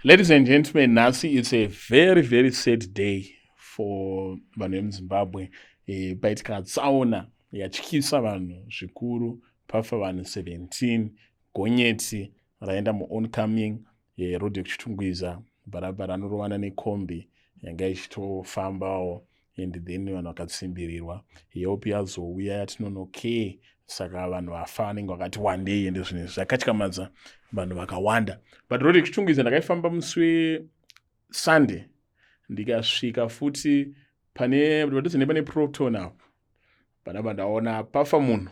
Ladies and gentlemen, nhasi it's a very very sad day for vanhu vemuZimbabwe. Paitika tsaona yatyisa vanhu zvikuru, pafa vanhu 17. Gonyeti raenda muoncoming yeroad yekuChitungwiza, bharabhara anorovana nekombi yanga ichitofambawo, and then vanhu vakatsimbirirwa. Help yazouya yatinonokei, saka vanhu vafa vanenge vakati wandei, ende zvinhu zvakatyamadza vanhu vakawanda. But road yekuChitungwiza ndakaifamba musi weSunday, ndikasvika futi pane padhuze nepane Proton apo, panapa ndaona pafa munhu,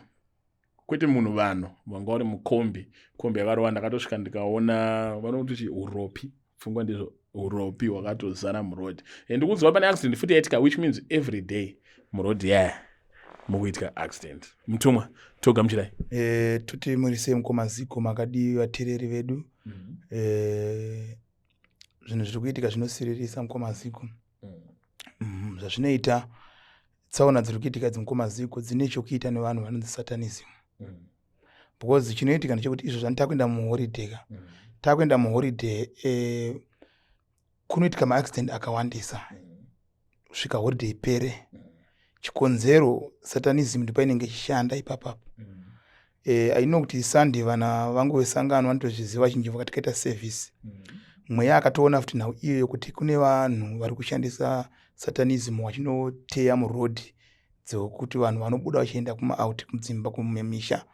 kwete munhu, vanhu vanga vari mukombi. Kombi yakarova, ndakatosvika ndikaona vanoti uropi, pfungwa ndizvo, uropi hwakatozara muroad. And ndikuziva pane accident futi yaitika, which means every day muroad yaya mukuitika accident. Mutumwa, togamuchirai. Toti muri sei, mukoma Ziko? Makadii, vateereri vedu? Zvinhu zviri kuitika zvinosiririsa, mukoma Ziko. Zvazvinoita, tsaona dziri kuitika idzi, mukoma Ziko, dzine chokuita nevanhu vanonzi satanism, because chinoitika ndechekuti izvo zvani takuenda muholiday ka, takuenda muholiday, kunoitika maaccident akawandisa kusvika holiday ipere. Chikonzero, satanism ndipo ichishanda ipapapo. I know kuti Sunday vana vangu vesangano vanotozviziva vazhinji, vakatikaita service. Mweya akatoona futi nhau iyoyo kuti kune vanhu vari kushandisa satanism vachinoteya murodhi dzekuti vanhu vanobuda vachienda kumaout, kudzimba, kumisha.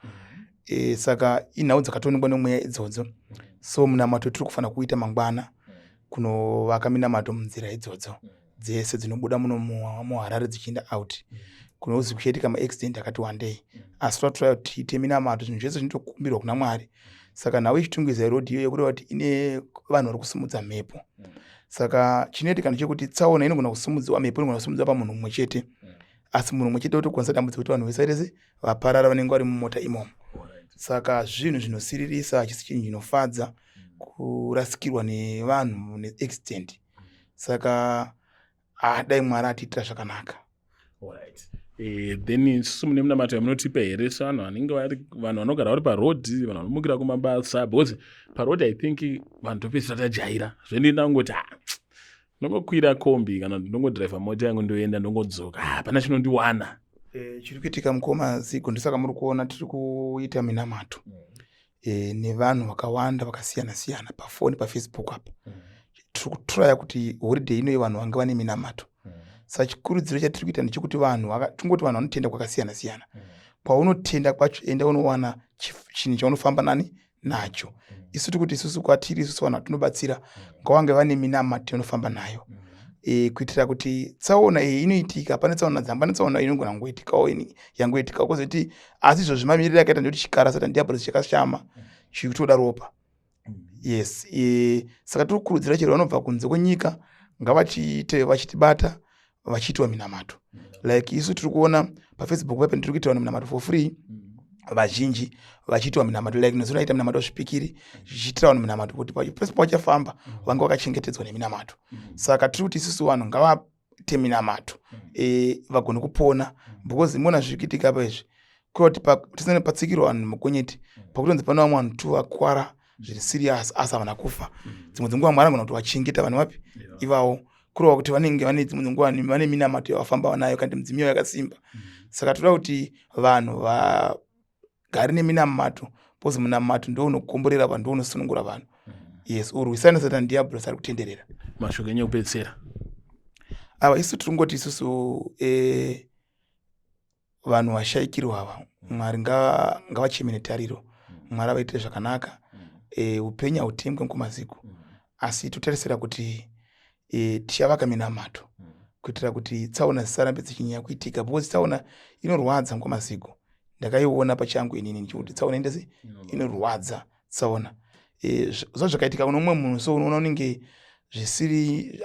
Saka inhau dzakatoonekwa nemweya idzodzo. So munamato tiri kufanira kuita mangwana, kunovaka minamato munzira idzodzo dzese dzinobuda muno muHarare dzichienda out, kunozi kuchaitika maaccident akati wandei. Asi totoda kuti tiite minamato, zvinhu zvese zvinotokumbirwa kuna Mwari. Saka nhau yeChitungwiza road iyoyo, kureva kuti ine vanhu vari kusimudza mhepo. Saka chinoitika ndechekuti tsaona inogona kusimudziwa, mhepo inogona kusimudziwa pamunhu mumwe chete, asi munhu mumwe chete otokwanisa dambudziko kuti vanhu vese vaite vaparara vanenge vari mumota imomo. Saka zvinhu zvinosiririsa, hachisi chinhu chinofadza kurasikirwa nevanhu neaccident. Saka dai Mwari atiitira zvakanaka. Then isusu mune munamato yamunotipa here sevanhu vanenge vari vanhu vanogara vari parodhi, vanhu vanomukira kumabasa? Because parodhi I think vanhu topedzisira tajaira. Zvendinoda kungoti ndongokwira kombi kana ndongodhiraivha mota yangu, ndoenda, ndongodzoka, hapana chinondiwana. Chiri kuitika, mukoma Zigo, ndosaka muri kuona tiri kuita minamato nevanhu vakawanda vakasiyana siyana pafoni, paFacebook apa. Tiri kutraya kuti holiday inoyi vanhu vange vane minamato. Saka chikurudziro chatiri kuita ndechekuti vanhu, tingoti vanhu vanotenda kwakasiyana siyana, kwaunotenda kwacho enda unowana chinhu chaunofamba nani nacho. Isu tiri kuti isusu kwatiri isusu vanhu vatinobatsira ngavange vane minamato yaunofamba nayo, kuitira kuti tsaona iyi inoitika. Pane tsaona dzamba, pane tsaona inogona kungoitikawo yangoitikawo kwozoti, asi izvozvi mamiriro akaita ndekuti chikara Satan diabolos chakashama, chiri kutoda ropa. Yes, saka tiri kukurudzira chero vanobva kunze kwenyika ngavachiite vachitibata vachiitwa minamato. Like isu tiri kuona paFacebook pape tiri kuitira vanhu minamato for free, vazhinji vachiitwa minamato, like nozonaita minamato zvipikiri zvichiitira vanhu minamato kuti pese pavachafamba vange vakachengetedzwa neminamato. Saka tiri kuti isusu vanhu ngavaite minamato, vagone kupona, because imona zviri kuitika pa izvi kuti tisane patsikirwa vanhu mugonyeti, pakutonzi pane vamwe vanhu tu vakwara zviri serious asi havana kufa. Dzimwe dzenguva Mwari angona kuti vachengeta vanhu vapi ivavo, kureva kuti vanenge vane dzimwe dzenguva vane minamato yavafamba nayo kana kuti midzimu yavo yakasimba. Saka toda kuti vanhu vagare neminamato, because munamato ndo unokomborera vanhu, ndo unosunungura vanhu. Yes, urwisane Satan diabolos ari kutenderera. Mashoko enyu ekupedzisira. Ava isu tiri kungoti isusu, vanhu vashayikirwa ava, Mwari ngavacheme netariro, Mwari avaitire zvakanaka. Upenyu hautengwe, mukoma Ziko, asi totarisira kuti tichavaka minamato kuitira kuti tsaona dzisarambe dzichinyanya kuitika, because tsaona inorwadza, mukoma Ziko. Ndakaiona pachangu inini ndichikuti tsaona indese inorwadza tsaona. Zva zvakaitika kuno umwe munhu, so unoona unenge zvisiri,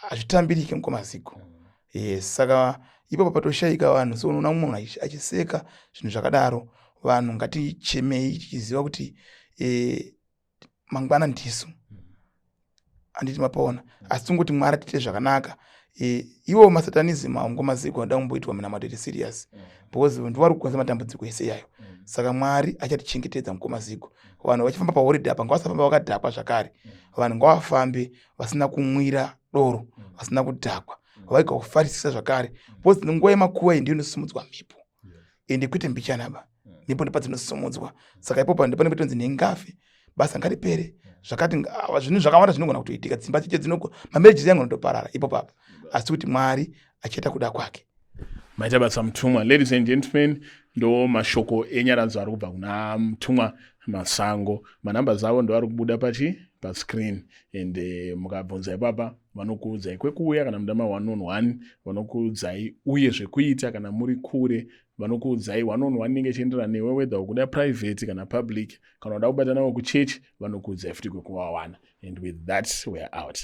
hazvitambirike, mukoma Ziko. Yes, saka ipapo patoshayika vanhu, so unoona mumwe munhu achiseka zvinhu zvakadaro. Vanhu ngatichemei tichiziva kuti mangwana ndisu, handiti mapaona? Asi tongoti Mwari atiite zvakanaka. Iwo masatanism awo, mukoma Ziko, anoda kumboitwa minamato iri serious, because ndiwo ari kukonza matambudziko ese yayo. Saka Mwari achatichengetedza, mukoma Zigo. Vanhu vachifamba paholiday apa ngavasafamba vakadhakwa zvakare. Vanhu ngavafambe vasina kumwira doro, vasina kudhakwa, vaiga kufarisisa zvakare, because nguva yemakuva iyi ndiyo inosimudzwa mhepo, ende kwete mbichanaba. Mhepo ndopadzinosimudzwa. Saka ipopa ndipane kutonzi nengafe, basa ngaripere, zvakati zvinhu zvakawanda zvinogona kutoitika. Dzimba cheche dzinogo, mamarriages yangu anotoparara ipo papa, asi kuti Mwari achiita kuda kwake. Maita basa, mutumwa. Ladies and gentlemen, ndo mashoko enyaradzo ari kubva kuna Mutumwa Masango. Manamba avo ndo ari kubuda pachi pascreen, and mukabvunza ipapa vanokuudzai kwekuuya kana muda ma1 on 1, vanokuudzai uye zvekuita kana muri kure. Vanokuudzai 1 on 1 inenge ichienderana newe, whether ukuda private kana public. Kana uda kubata navo kuchechi, vanokuudzai futi kwekuvawana. And with that, we are out.